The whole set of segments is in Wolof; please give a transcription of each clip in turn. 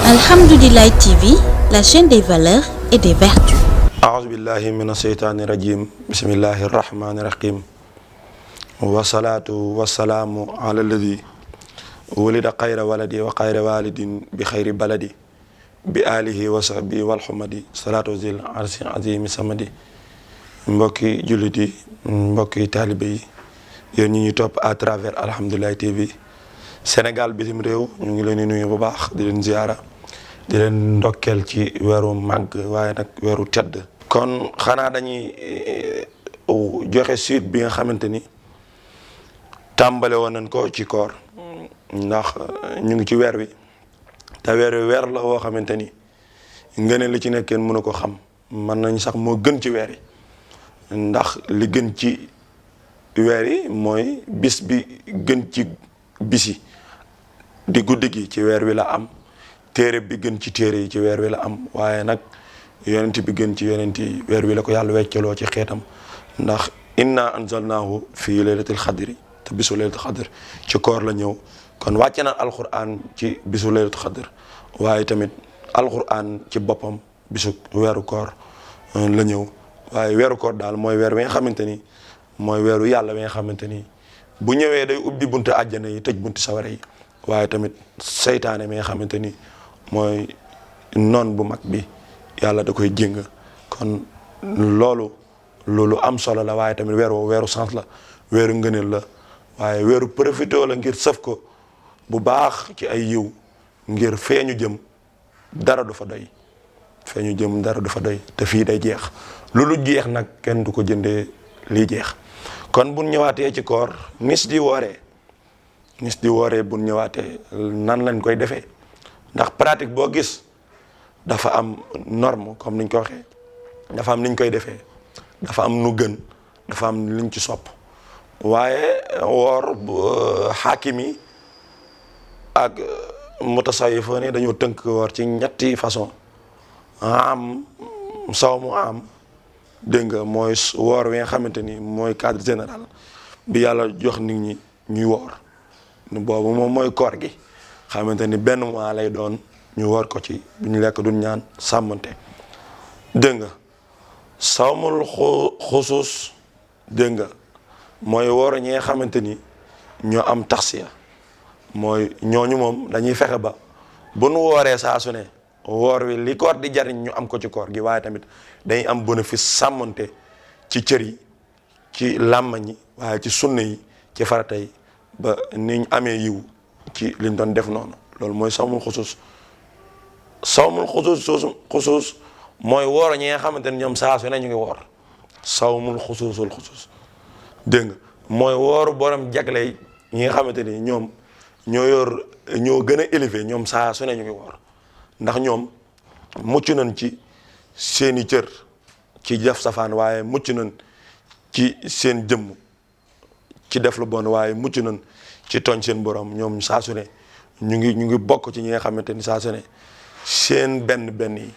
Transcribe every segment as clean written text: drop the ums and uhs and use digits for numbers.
Alhamdoulilah TV, la chaîne des valeurs et des vertus. أعوذ بالله من الشيطان الرجيم بسم الله الرحمن الرحيم والصلاة والسلام على الذي ولد خير ولدي وخير والد بخير بلدي بآله وصحبه والحمد صلاة ذي العرش العظيم الصمد mbokki jullit yi mbokki taalibe yi yéen ñi ñuy topp à travers Alhamdoulilah TV Sénégal bitim réew ñu ngi leen di nuyu bu baax di leen ziyaara di leen ndokkeel ci weeru màgg waaye nag weeru tedd kon xanaa dañuy joxe suite bi nga xamante ni tàmbale woon nañ ko ci koor ndax ñu ngi ci weer wi te weer wi weer la woo xamante ni ngëneel li ci nekk kenn mënu ko xam mën nañ sax moo gën ci weer yi ndax li gën ci weer yi mooy bis bi gën ci bis yi di guddi gi ci weer wi la am téere bi gën ci téere yi ci weer wi la am waaye nag yonent bi gën ci yonent yi weer wi la ko yàlla weccaloo ci xeetam ndax inna anzalnaahu fii laylatil xadri te bisu laylatul xadr ci koor la ñëw kon wàcce na alquran ci bisu laylatul xadr waaye tamit alquran ci boppam bisu weeru koor la ñëw waaye weeru koor daal mooy weer wi nga xamante ni mooy weeru yàlla wi nga xamante ni bu ñëwee day ubbi buntu àjjana yi tëj buntu sawara yi waaye tamit seytaane mi nga xamante ni mooy noon bu mag bi yàlla da koy jéng kon loolu am solo la waaye tamit weeru sens la weeru ngëneel la waaye weeru profité la ngir sëf ko bu baax ci ay yiw ngir feeñu jëm dara du fa doy feeñu jëm dara du fa doy te fii day jeex loolu jeex nag kenn du ko jëndee lii jeex kon bu ñëwaatee ci koor nis di wooree bu ñëwaatee nan lañ koy defee ndax pratique boo gis dafa am norme comme niñ ko waxee dafa am niñ koy defee dafa am nu gën dafa am liñ ci sopp waaye woor xaakim yi ak mutasawwifoon yi dañoo tënk woor ci ñetti façon sawmu am dégg nga mooy woor wi nga xamante ni mooy cadre général bi yàlla jox nit ñi ñuy woor boobu moom mooy koor gi xamante ni benn mois lay doon ñu woor ko ci bu ñu lekk duñ ñaan sàmmante dégg nga sawmul xusuus dégg nga mooy woor ñi nga xamante ni ñoo am taxsiya mooy ñooñu moom dañuy fexe ba bu nu wooree saa su ne woor wi li koor di jariñ ñu am ko ci koor gi waaye tamit dañuy am bénéfice sàmmante ci cër yi ci làmmañ yi waaye ci sunna yi ci farata yi ba niñ amee yiw ci liñ doon def noonu loolu mooy sawmul xusuus mooy woor ñi nga xamante ni ñoom saa su ne ñu ngi woor sawmul xusuusul xusuus dégg nga mooy wooru borom jagle ñi nga xamante ni ñoom ñoo gën a élevé ñoom saa su ne ñu ngi woor ndax ñoom mucc nañ ci seeni cër ci def safaan waaye mucc nañ ci seen jëmm ci def lu bon waaye mucc nañ ci tooñ seen borom ñoom saa su ne ñu ngi bokk ci ñi nga xamante ni saa su ne seen benn yi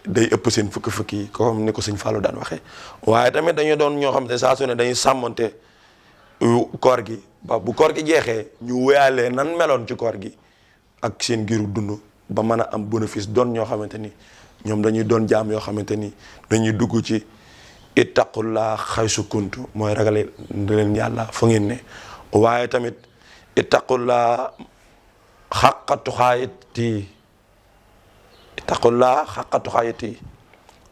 day ëpp seen fukki yi comme ni ko sëñ Fallou daan waxee waaye tamit dañu doon ñoo xamante saa su ne dañuy sàmmante koor gi ba bu koor gi jeexee ñu wéyalee nan meloon ci koor gi ak seen giru dund ba mën a am bénéfice doon ñoo xamante ni ñoom dañuy doon jaam yoo xamante ni dañuy dugg ci ittaqullah xaysu kuntu mooy ragale leen yàlla fa ngeen ne waaye tamit ittaqullah xaqa tuqaati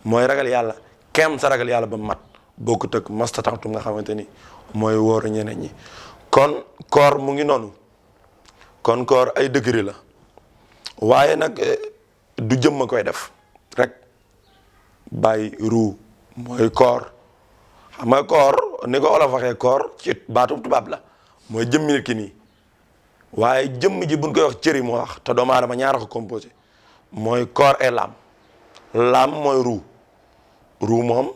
mooy ragal yàlla kem sa ragal yàlla ba mat boo ko tëkk mastata'tum nga xamante ni mooy wóoru ñeneen ñi kon koor mu ngi noonu kon koor ay degré la waaye nag du jëmm koy def rek bàyyi ruu mooy koor xam nga koor ni ko olof waxee koor ci baatu tubaab la mooy jëmmi nit ki nii waaye jëmm ji buñ koy wax cëri moo wax te doomu aadama ñaara ko composé mooy corps et l'âme mooy ruu moom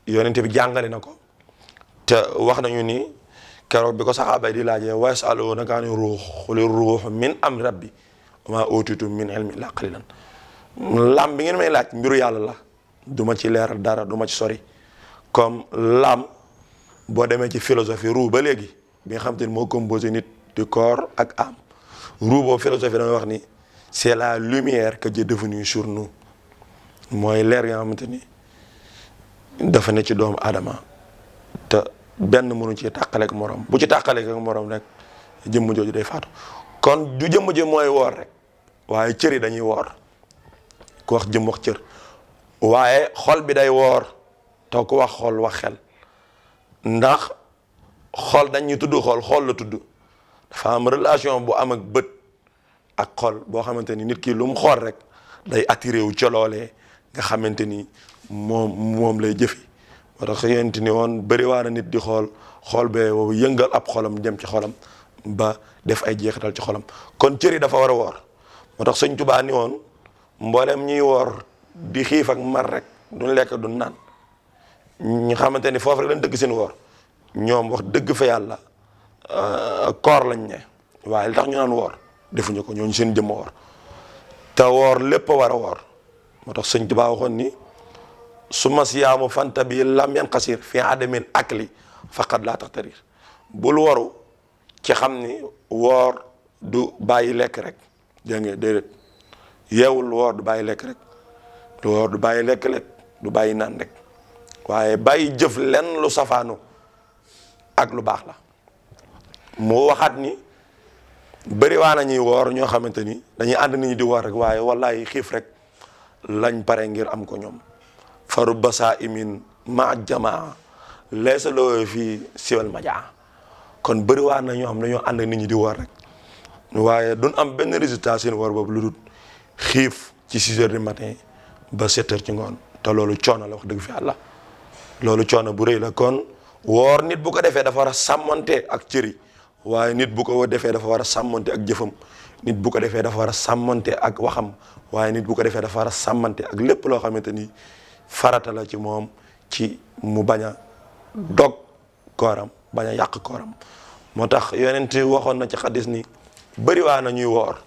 yonent bi jàngale na ko te wax nañu ni keroog bi ko saxaaba di laajee wa yas'aluunaka ani ruux quli ruuhu min amri rabbi wa maa uutiitum min ilmin illaa qaliilan l'âme bi ngeen may laaj mbiru yàlla la duma ci leeral dara duma ci sori comme l'âme boo demee ci philosophie ruu ba léegi bi nga xam te ni moo composé nit du corps ak âme ruu boobu philosophie damay wax ni c'est la lumière que Dieu est devenu sur nous mooy leer nga xamante ni dafa ne ci doomu aadama te benn mënu ci tàqaleek morom bu ci tàqaleek ak morom rek jëmm jooju day faatu kon du jëmm ji mooy woor rek waaye cër yi dañuy woor ku wax jëm wax cër waaye xol bi day woor te ku wax xol wax xel ndax xol dañuy tudd xol la tudd dafa am relation bu am ak bët ak xol boo xamante ni nit ki lu mu xool rek day attiré wu ca loolee nga xamante ni moom lay jëfi moo tax yéen ni woon bëri waa na nit di xool bee wow yëngal ab xolam dem ci xolam ba def ay jeexital ci xolam kon cër yi dafa war a woor moo tax Sëñ Tuubaa ni woon mboolem ñuy woor di xiif ak mar rek duñ lekk duñ naan ñu xamante ni foofu rek lañ dëgg seen woor ñoom wax dëgg fa yàlla koor lañ ne waaye li tax ñu naan woor defuñu ko ñooñu seen jëmm woor te woor lépp a war a woor moo tax Sëñ Tuubaa waxoon ni suma siyaamu fanta bi lam yan xasir fi adamil akli faqad laa taxtarir bul waru ci xam ni woor du bàyyi lekk rek dégg nga déedéet yeewul woor du bàyyi lekk rek woor du bàyyi lekk du bàyyi naan rek waaye bàyyi jëf lenn lu safaanu ak lu baax la mu waxaat ni bëri waa na ñuy woor ñoo xamante ni dañuy ànd nit ñi di woor rek waaye wallahi xiif rek lañ pare ngir am ko ñoom faru basa imin ma jamaa leesa loo fii siwal majaa kon bëri waa na ñoo xam dañoo ànd nit ñi di woor rek waaye duñ am benn résultat seen woor boobu lu dul xiif ci 6 heures du matin ba 7 heures ci ngoon te loolu coono la wax dëgg fi yàlla loolu coono bu rëy la kon woor nit bu ko defee dafa war a sàmmante ak cëri waaye nit bu ko defee dafa war a sàmmante ak jëfam nit bu ko defee dafa war a sàmmante ak waxam waaye nit bu ko defee dafa war a sàmmante ak lépp loo xamante ni farata la ci moom ci mu bañ a dog kooram bañ a yàq kooram moo tax yonent waxoon na ci xadis ni bëri waa na ñuy woor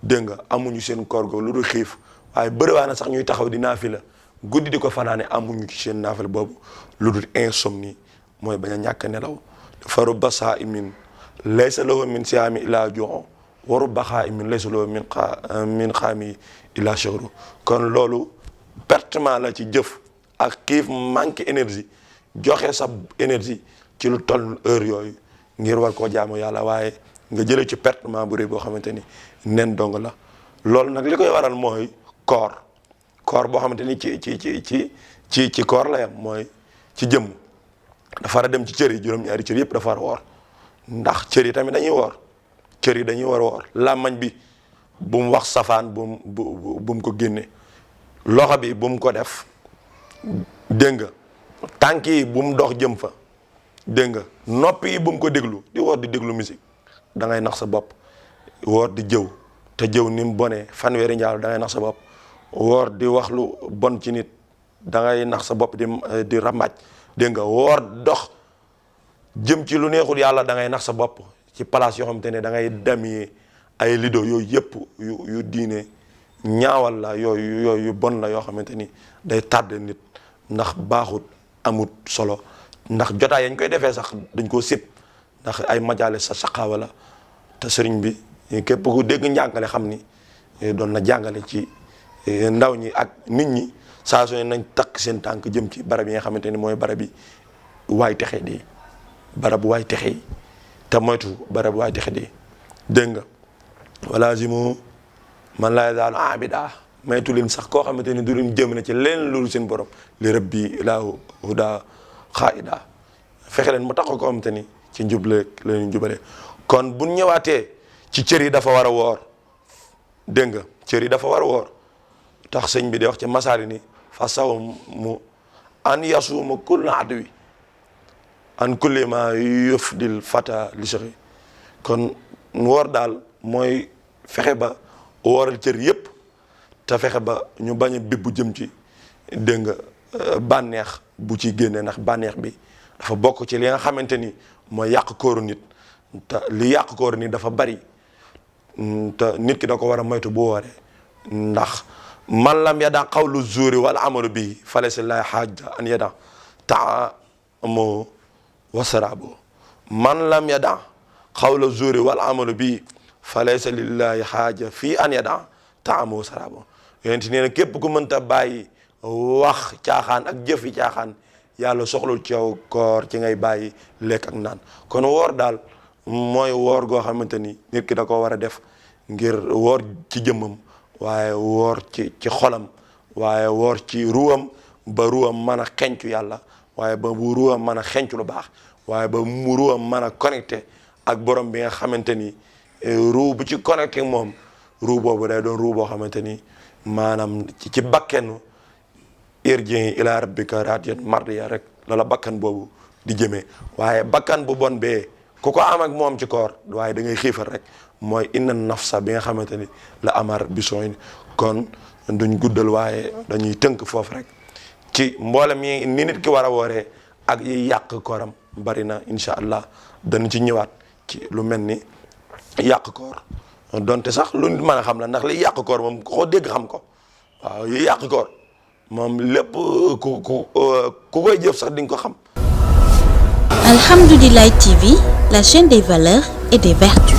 dégg nga amuñu seen koor go lu dul xiif waaye bëri waa na sax ñuy taxaw di naafila guddi di ko fanaane amuñu ci seen naafila boobu lu dul insomnie mooy bañ a ñàkk nelaw fa rubba saa'imin laysa lahu min siyaami illaa juu'un wa rubba qaa'imin laysa lahu min qaami illaa shughru kon loolu pertement la ci jëf ak xiif manque énergie joxe sa énergie ci lu toll heure yooyu ngir war koo jaamu yàlla waaye nga jëlee ci pertement bu rëy boo xamante ni nen dong la loolu nag li koy waral mooy koor boo xamante ni ci koor la yam mooy ci jëmm dafa war a dem ci cër yi juróom-ñaari cër yëpp dafa war a woor ndax cër yi tamit dañuy woor cër yi dañuy war a woor làmmañ bi bu mu wax safaan bu mu ko génne loxo bi bu mu ko def dégg nga tànk yi bu mu dox jëm fa dégg nga nopp yi bu mu ko déglu di woor di déglu musique da ngay nax sa bopp woor di jëw te jëw ni mu bonee fanweeri njaalu da ngay nax sa bopp woor di wax lu bon ci nit da ngay nax sa bopp di rambaaj dégg nga woor dox jëm ci lu neexul yàlla da ngay nax sa bopp ci place yoo xamante ne da ngay damyee ay lido yooyu yëpp yu diine ñaawal la yooyu bon la yoo xamante ni day tardé nit ndax baaxut amut solo ndax jotaay yañ koy defee sax dañ koo sib ndax ay majaale sa saqaawa la te sëriñ bi képp ku dégg njàngale xam ni doon na jàngale ci ndaw ñi ak nit ñi saa su ne nañ takk seen tànk jëm ci barab yi nga xamante ni mooy barab yi waay texe di barab waay texe yi te moytu barab waay texe di dégg nga walaazimu man laa yazaalu abida maytu leen sax koo xamante ni du leen jëm na ci leen loolu seen borom li rabbi ilaahu huda xaida fexe leen mu tax ko xamante ni ci njubale la leen jubale kon bu ñëwaatee ci cër yi dafa war a woor dégg nga cër yi dafa war a woor tax sëñ bi di wax ci masaari ni fa sawmu an yasuuma kulla adwi an kulli ma yufdil fata li saxi kon woor daal mooy fexe ba wooral cër yépp te fexe ba ñu bañ a bibbu jëm ci dégg nga bànneex bu ci génne ndax bànneex bi dafa bokk ci li nga xamante ni mooy yàq kóoru nit te li yàq kóoru nit dafa bari te nit ki da ko war a moytu bu wooree ndax man lam yada qawlu zuuri wal amalu bi falaysa lillahi haaja an yada ta'amu wa sarabu man lam yada qawlu zuuri wal amalu bi falaysa lillahi haaja fii an yada taamu saraabo yonent nee na képp ku mënta bàyyi wax caaxaan ak jëfi caaxaan yàlla soxlul ci yow koor ci ngay bàyyi lekk ak naan kon woor daal mooy woor goo xamante ni nit ki da ko war a def ngir woor ci jëmmam waaye woor ci xolam waaye woor ci ruwam ba ruwam mën a xencu yàlla waaye ba bu ruwam mën a xencu lu baax waaye ba mu ruwam mën a connecté ak borom bi nga xamante ni ruu bu ci connecté moom ruu boobu day doon ruu boo xamante ni maanaam ci bakkenu irji ila rabbika raadiyan mardiya rek lala bakkan boobu di jëmee waaye bakkan bu bon bee ku ko am ak moom ci koor waaye da ngay xiifal rek mooy inna nafsa bi nga xamante ni la amar bisoin kon duñ guddal waaye dañuy tënk foofu rek ci mboolem yi ni nit ki war a wooree ak yi yàq kooram bari na incha allah dana ci ñëwaat ci lu mel ni yàq koor donte sax lu nit mën a xam la ndax li yàq koor moom ko dégg xam ko waaw yi yàq koor moom lépp ku koy jëf sax di nga ko xam. Alhamdoulilah TV, la chaîne des valeurs et des vertus.